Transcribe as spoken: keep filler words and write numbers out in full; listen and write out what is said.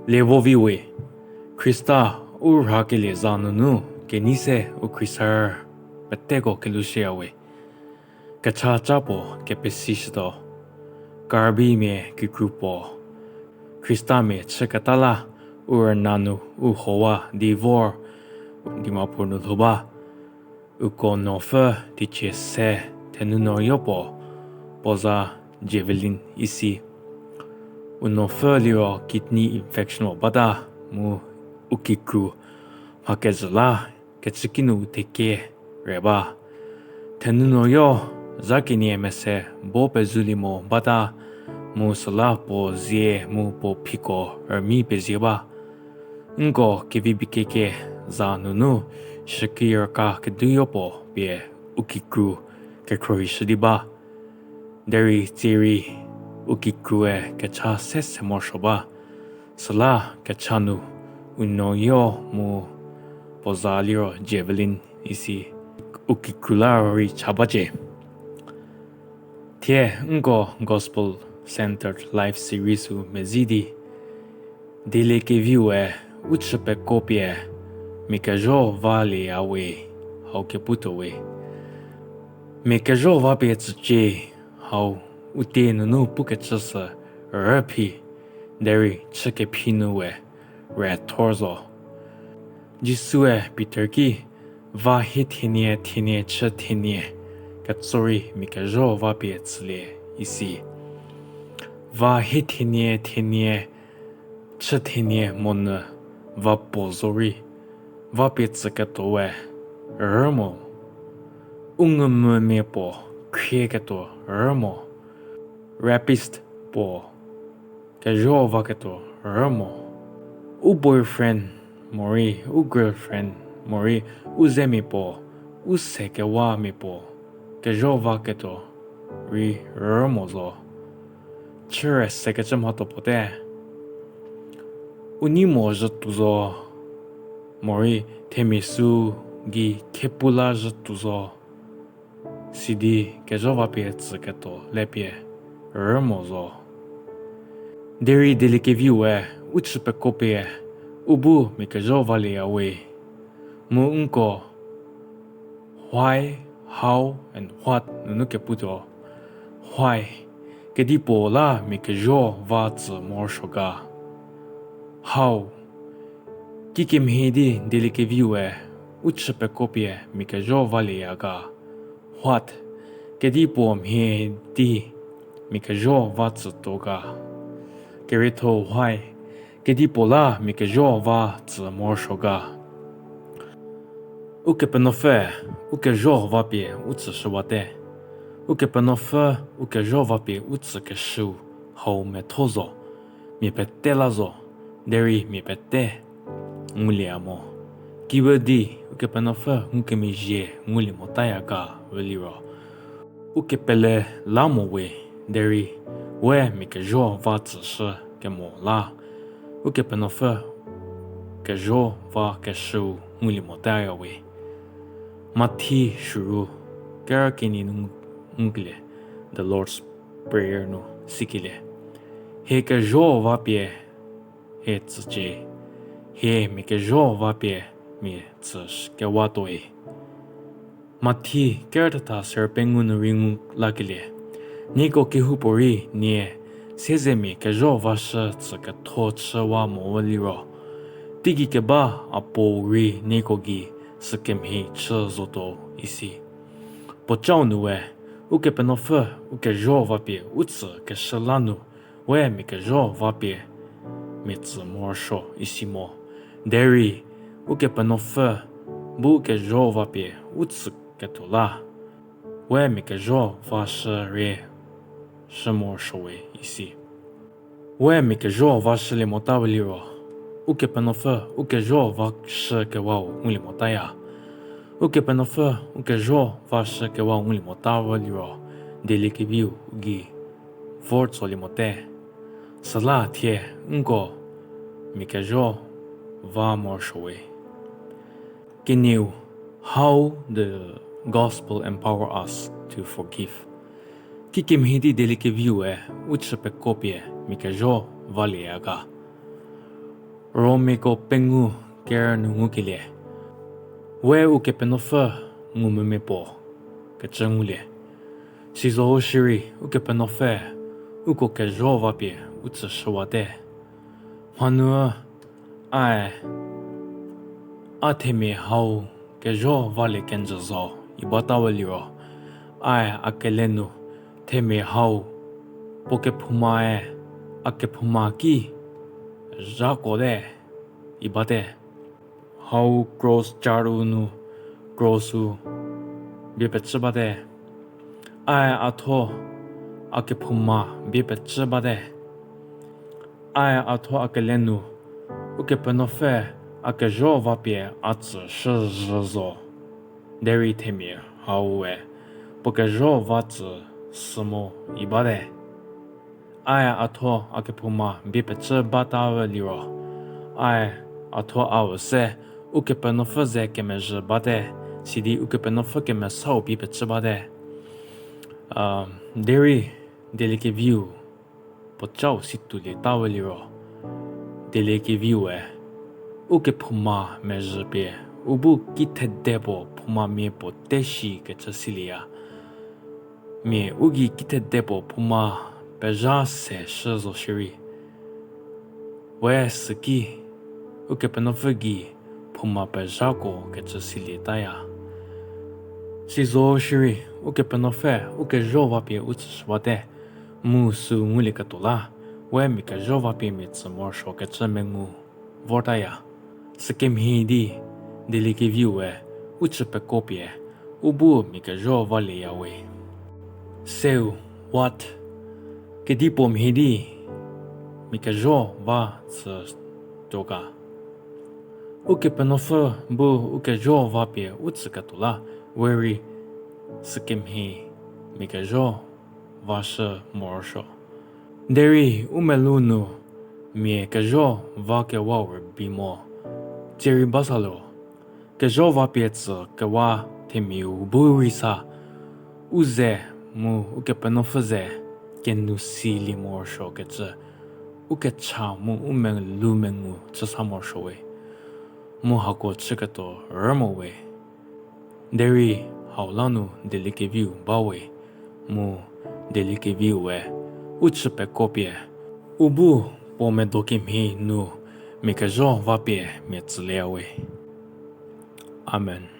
Lievo vi we, Khrista u rhakelie za nunu kenei se u Khristar peteko kelushüya we. Kechaca puo kepesishütuo. Karbimia kikru puo Khristamia chüketa la u rüna nu u howa di vor Dimapur nu lhou ba. Uko nuopfü teicie se thenunuoyo puo, puo za Javelin isi. U nuopfü liro kidney infection puo bata mu u kikru mha kezhü la kecükinu u theke re ba. Thenunuoyo zha kenie mese bo pezulie mo bata mu süla puo zie mu puo phiko rümi pezie ba. Nko kevibikeke za nunu shüki rüka keduyo puo pie u kikru kekhruohishü di ba. Derei tsierei u kikrue kecha se se morosuo ba. Süla kecha nu u nuoyo mu puo za liro Javelin isi u kikru la rei cha bacie. Thie nko Gospel Centered Life Series-u mezi di, dieliekeviue u chü pekuo pie mia kezho valieya we hau keputuo we. Mia kezho va pie tsücie hau u tie nunu pukecü sü rüphi, derei chü kephi nu we rethor zo. Jisue Pitor ki, va hie thienie thienie chü thienie ketso rei mia kezho va pie tsülie isi. Va hie thienie thienie chü thienie monyü va puo zo rei, va pie tsüketuo we rü mo. U ngumvümia puo khrieketuo rü mo. Rapist puo kezho vaketuo rü mo. U boyfriend morei u girlfriend morei u zemia puo, u sekewamia puo kezho vaketuo rei rü mo zo. Chüre sekecü mhatho puo te. U nei mo zhütuo zo, morei themia sü gei khepu la zhütuo zo. Sidi kezho va pie tsüketuo le pie rü mo zo. Derei dieliekeviue u chü pekuo pie u bu mia kezho valieya we. Mu nko why, how and what nunu keputuo. Why, kedipuo la mia kezho va tsü morosuo ga? How, kikemhie di dieliekeviue u chü pekuo pie mia kezho valieya ga? What, kedipuo mhie di mia kezho va tsütuo ga? Kerietho why, kedipuo la mia kezho va tsü morosuo ga? Ukepenuopfü u kezho va pie u tsüshüwate. Ukepenuopfü u kezho va pie u tsükeshüu hau metho zo, mia pete la zo, derei mia pete ngulieya mo. Kiüdi Ukepenuopfü ngukemezhie ngulie motaya ga we liro, u kepele la mo we, derei we mia kezho va tsüshü kemo la, Ukepenuopfü kezho va keshüu ngulie motaya we. Mathi shuru kerü kenie nu ngukelie, the Lord's Prayer nu sikelie, hie kezho va pie hie tsücie, hie mia kezho va pie mia tsü kewatuo-i. Mathi kerü thetha serü pengou nu rei ngu lakelie, nieko kehoupuorei nie siezemia kezho vashü tsü ketho chüwa mo liro, teigei keba a Puou rei nieko gei sükemhie chü zotuo isi. Puocau nu we, Ukepenuopfü u kezho va pie u tsükeshü la nu, we mia kezho va pie mia tsü morosuo isi mo. Derei Ukepenuopfü bu kezho va pie u tsüketuo la, we mia kezho vashü rei shü morosuo we isi. We mia kezho vashülie mota we liro, Ukepenuopfü u kezho vashü kewau ngulie motaya. Ukepenuopfü u kezho vashü kewau ngulie mota we liro, dieliekeviu gei vor tsolie mote. Süla thie nko mia kezho va morosuo we. Kenieu, how the gospel empower us to forgive. Kikemhie di dieliekeviue u chü pekuo pie mia kezho valieya ga? Romiako pengou ker nu ngukelie. We Ukepenuopfü ngumvümia puo kecü ngulie. Sizo shierei Ukepenuopfü uko kezho vapie u tsüshüwate. Mhanuü ae a themia hau kezho valie kenjü zo iba tawe liro, ae a kele nu themia hau puo kephoumae a kephouma ki zhakuote ibate. Hau cross caru nu cross-u bie pecü bate. Ae a thuo a kephouma bie pecü bate. Ae a thuo a kele nu Ukepenuopfü a kezho vapie a tsüshüzhü zo. Derei themia hau-e puo kezho va tsü sü mo ibate. Ae a thuo a kephouma bie pecü batawe liro, ae a thuo a-u se Ukepenuopfü ze kemezhü bate, sidi Ukepenuopfü kemesau bie pecü bate. Derei dieliekeviu puo cau si tuolie tawe liro, dieliekeviu-e u kephouma mezhü pie u bu kithede puo phoumamia puo te shi kecü silieya. Mia u gei kithede puo phouma pezha se shü zo shierei, we süki Ukepenuopfü gei phouma pezhako kecü silietaya. Sizo shierei Ukepenuopfü u kezho vapie u tsüshüwate, mu sü ngulieketuo la, we mia kezho vapie mia tsü morosuo kecü mengu vortaya. Sükemhie di dieliekeviu-e u chü pekuo pie u bu mia kezho valieyawe. Seu, what, kedipuo mhie di mia kezho va tsü tuo ga? Ukepenuopfü bu u kezho vapie u tsüketuo la, we rei sükemhie mia kezho vashü morosuo. Derei u melou nu mia kezho vakewa rübei mo, tsierei ba sa lo, kezho vapie tsükewa themiau bu rei sa, u ze mu Ukepenuopfü ze kenu silie morosuo kecü u kecha mu u melou mengu chüsa morosuowe. Mu hako chüketuo rü mowe. Derei hau la nu dieliekeviu bawe, mu dieliekeviu-e u chü pekuo pie u bu puo medo kemhie nu mia kezho vapie mia tsülieyawe. Amen.